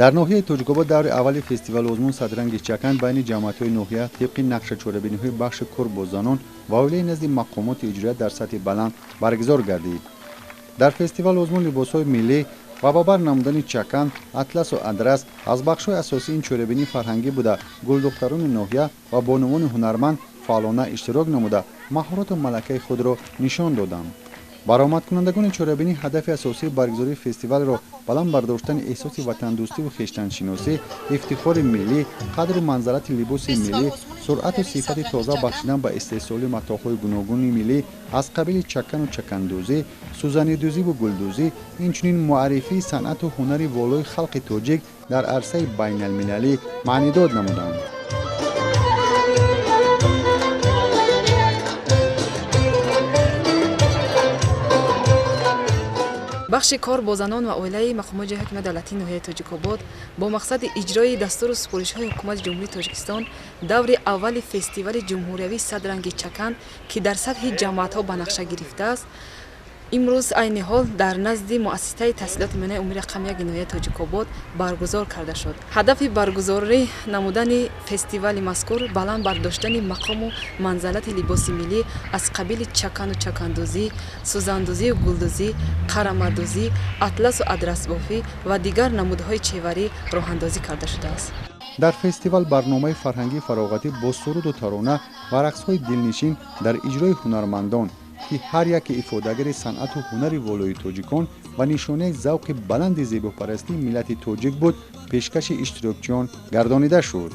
Дар ноҳияи Тоҷикобод даври аввали фестивали озмун «Садранги чакан» байни ҷамоатҳои ноҳия тибқи нақшачорабиниҳои бахши кор бо занон ва оилаи назди мақомоти иҷроия дар сатҳи баланд баргузор гардид. Дар фестивал озмун либосҳои миллӣ ва ба бар намудани чакан, атласу адрас аз бахшҳои асосии ин чорабинии фарҳангӣ буда, гулдухтарони ноҳия ва бонувони ҳунарманд фаъолона иштирок намуда, маҳорату малакаи худро нишон доданд. Баромадкунандагони чорабинӣ ҳадафи асосии баргузории фестивалро баланд бардоштани эҳсоси ватандӯстиву хештаншиносӣ, ифтихори миллӣ, қадру манзалати либоси миллӣ, суръату сифати тоза бахшидан ба истеҳсоли матоъҳои гуногуни миллӣ аз қабили чакану чакандӯзӣ, сӯзанидӯзиву гулдӯзӣ, инчунин муаррифии санъату ҳунари волои халқи тоҷик дар арсаи байналмилалӣ маънидод намуданд. Бахши кор бо занон ва оилаи мақомоти ҳокимияти давлатии ноҳияи Тоҷикобод бо мақсади иҷрои дастуру супоришҳои ҳукумати Ҷумҳурии Тоҷикистон даври аввали фестивали ҷумҳуриявии «Садранги чакан», ки дар сатҳи ҷамоатҳо ба нақша гирифтааст, имрӯз айни ҳол дар назди муассисаи таҳсилоти миёнаи умумии рақами 1 ноҳияи Тоҷикобод баргузор карда шуд. Ҳадафи баргузорӣ намудани фестивали мазкур баланд бардоштани мақому манзалати либоси миллӣ аз қабили чакану чакандӯзӣ, сӯзандӯзию гулдӯзӣ, қарамадӯзӣ, атласу адрасбофӣ ва дигар намудҳои чеварӣ роҳандозӣ карда шудааст. Дар фестивал барномаи фарҳангии фароғатӣ бо суруду тарона ва рақсҳои дилнишин дар иҷрои ҳунармандон, ки ҳар яке ифодагари санъату ҳунари волои тоҷикон ва нишонаи завқи баланди зебопарастии миллати тоҷик буд, пешкаши иштирокчиён гардонида шуд.